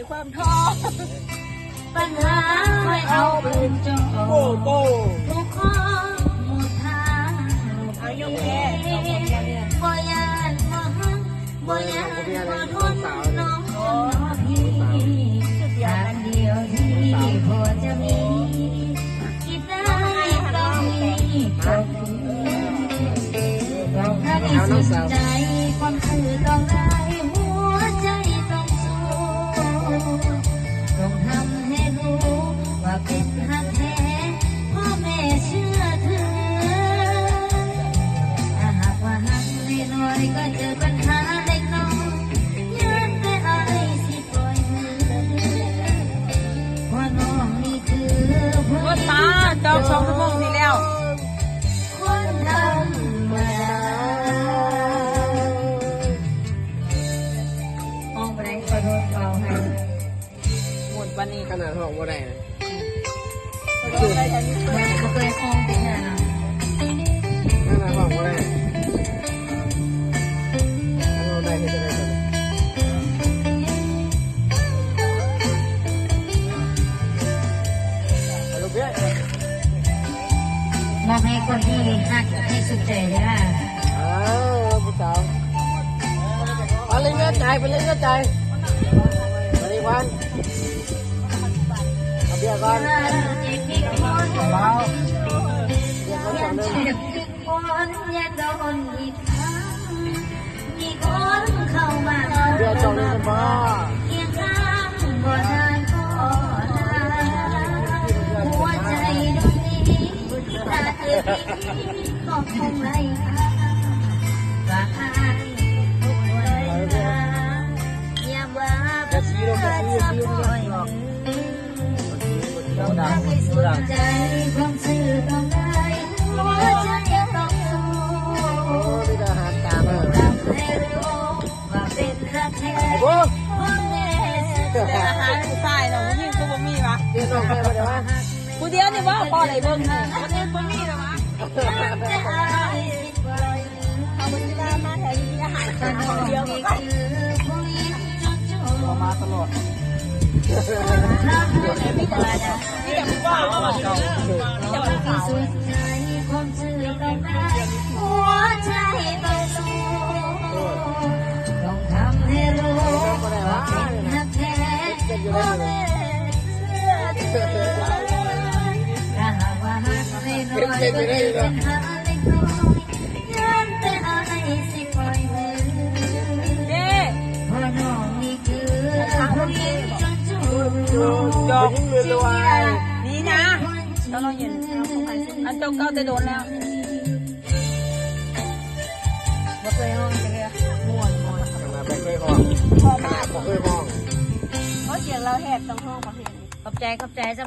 ຄວາມທໍ້ ບັນຫາໃຫ້ເອົາເປັນໂຈ ໂອ້ໂຕ ຜູ້ຂໍໝົດທາງ ເອົາຍົກແລ້ວ ບໍ່ຢ້ານບໍ່ຮັກ ບໍ່ຢ້ານບໍ່ທົນນ້ອງ ໂອ້ ຄົນເດີຍວທີ່ພໍຈະມີ ຄິດໄດ້ຕ້ອງມີກໍຄື ຕ້ອງທັງສຸດໃຈ ຄວາມຊື່ຕ້ອງໄດ້ ຫົວໃຈຕ້ອງສູ້ ຕ້ອງທຳໃຫ້ຮູ້ວ່າເປັນຮັກແທ້ ພໍ່ແມ່ເຊື່ອຖື ຖ້າຫາກວ່າຮັກນ້ອຍໆ ກໍເຈີບັນຫາເລັກນ້ອຍ ຢ້ານແຕ່ອ້າຍຊິ ໂອ້ ຕາ ຈອກສອງຊົ່ວໂມງນີ້ແລ້ວ ຄົນທຳມະດາ ຮ້ອງບໍ່ໄດ້ ຂໍໂທດ ເວົ້າໃຫ້ ມ່ວນປານນີ້ ຂະໜາດຮ້ອງບໍ່ໄດ້ນະ ແມ່ນບໍ່ເຄີຍຮ້ອງເທື່ອນະ ຂະໜາດຮ້ອງບໍ່ໄດ້ ມອບໃຫ້ຄົນທີ່ຮັກໃຫ້ສຸດໃຈເດີ ເອີ ຜູ້ສາວ ໄປເລີຍເນາະໃຈ ໄປເລີຍເນາະໃຈ ໄປເລີຍວັນ ເອົາເບຍກ່ອນ ເອົາເບຍກ່ອນ ຢ່າໂດນອີກຄັ້ງ ມີຄົນເຂົ້າມາ ເບຍຈອງນີ້ບໍ່ ຄຽງຂ້າງບໍ່ນານພໍນານ ຫົວໃຈດວງນີ້ ຖ້າເກີດມີກໍຄົງໄດ້ ວ່າອ້າຍບໍ່ໄດ້ ຢ່າວ່າເພິ່ນບໍ່ເຊື່ອ ເພິ່ນບໍ່ເຊື່ອ ໃຈ ຄວາມຊື່ຕ້ອງໄດ້ ຫົວໃຈຕ້ອງສູ້ ມີແຕ່ອາຫານຕາມ ເອີ ໃຫ້ຮູ້ວ່າເປັນຮັກແທ້ ໂອ້ ພໍ່ແມ່ ອາຫານຜູ້ຊາຍເນາະ ຜູ້ຍິງຄືບໍ່ມີວະ ເປັນນ້ອງແມ່ບໍ່ໄດ້ວະ ຜູ້ດຽວນີ້ບໍ່ ບໍ່ໄດ້ເບິ່ງ ຄົນອື່ນບໍ່ມີແລ້ວວະ ແຕ່ອ້າຍ ເອົາໄປກິນມາແຖວນີ້ມີອາຫານ ມາຕະຫຼອດ ມີແຕ່ຜູ້ບ່າວ ມີແຕ່ຜູ້ສາວ ເປັນໄປໄດ້ເນາະ ເດ້ ດອກ ນີ້ນະ ຕ້ອງເຫັນ ອັນເຈົ້າເກົ່າແຕ່ໂດນແລ້ວ ບໍ່ເຄີຍຮ້ອງຈັກເທື່ອ ມ່ວນ ມ່ວນ ຂະໜາດບໍ່ເຄີຍຮ້ອງ ຂະໜາດບໍ່ເຄີຍຮ້ອງ ເພາະສຽງລາວແຫບ ຕ້ອງຮ້ອງປະເພດນີ້ ຂອບໃຈ ຂອບໃຈ ສ